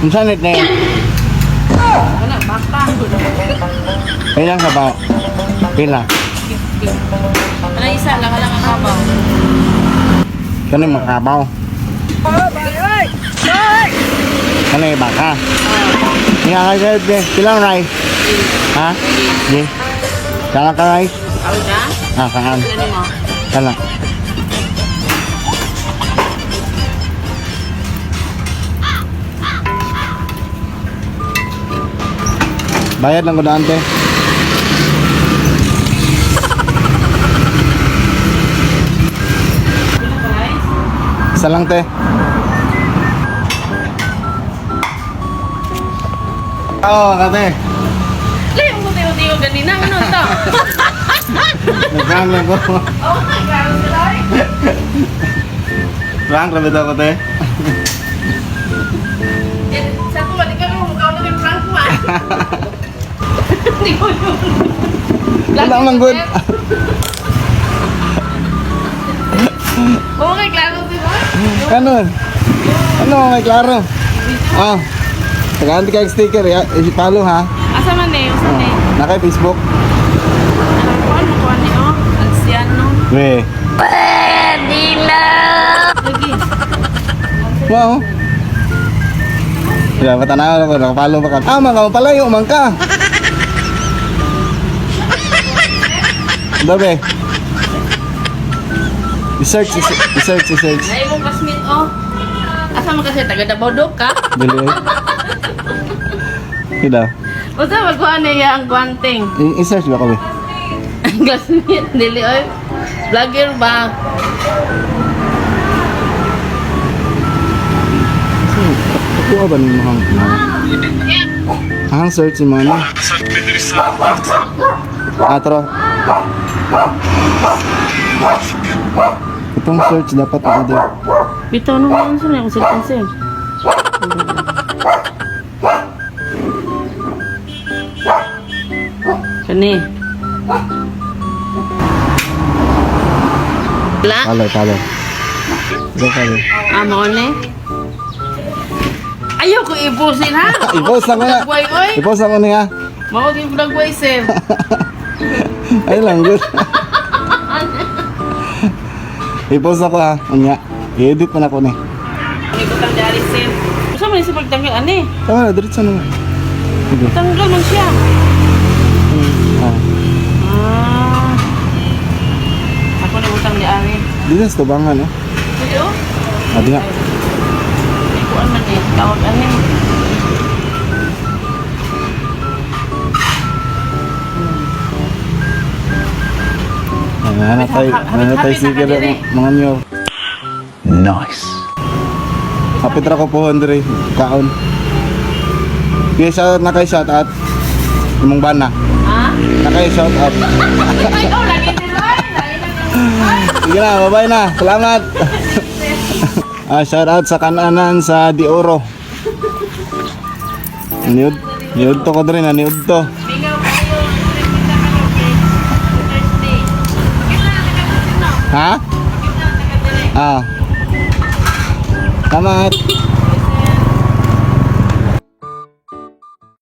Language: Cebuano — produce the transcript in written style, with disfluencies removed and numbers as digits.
Unsa nit na yun? Wala, baka. Ilang sabaw? Pila? 50. Ano isa lang, lang ang kabaw. Kani makabaw. Kani baka. Nga ka sir, pilang rice? Ha? Di. Kala ka rice? Awit ka? Ah, saan? Sila mo. Kala. Bayad lang ko daan, te. Pila ka rice? Isa lang, te. Oo, oh, kate. Lay, ang kuti-kuti ko ganina. Ano to? Nag-prank lang ko. Oh my God, sila. Prank lang ito ko, te. Eh, sa ko, balik ka mukha ko na prank man. Hindi ko yun. Wala man good. Oo, kay klaro diba? Ano? Ano, may klaro. Ah. Tagaan ka sticker, ya. I-follow ha. Asa man eh, asa man eh. Naka Facebook. Ano ko, ano ko, ano oh? Ansiano. We. Lagi. Wow. Ya, patanaw ko, nakapalo ba ka? Ah, mga palayo man ka. Dobe. I-search, i-search, i-search. Ay, mong classmate oh. Asa man kasi taga Davao do ka? Dili. Kita. Usa magkuha na iya ang guanting. I-search ba ko be? Ang classmate dili oy. Vlogger ba? Kuha ba ni mga Ang search mo ano? Ah, tara. Itong search dapat ako din. Bitaw nung ano sa akong cellphone sir. Kani. La, Follow, follow. Go follow. ah, mao ni. Ayaw ko ibusin ha. I-post lang ko na. Vlogway oy. I-post lang ko niya. Mao gyud vlogway sir. Ay lang, good. I-post ako ha. Unya. I-edit man ako ni. Ni ko tang dari sir. Usa man siya pagtanggal ani? Tama na, diretso naman. Sige. Tanggal man siya. Ah. Ah. Ako na utang ni Ari. Dito sa tubangan, no? Sige oh. Ah, di nga. May kuan man eh. Tawag ani. Ano tayo, ano tayo sige mga nyo. Nice. Kapit ra ko po, Andre. Kaon. Okay, shout out na kay shout out. Imong bana. Ha? Na kay shout out. Ay, oh, lagi ni Roy. Lagi na Sige na, bye-bye na. Salamat. Ah, shout out sa kananan sa Dioro. Niud, niud to ko dre na niud to. Mingaw kayo. Kita kami kay Thursday. Kita na taga Ha? Kita na taga Ah. Salamat.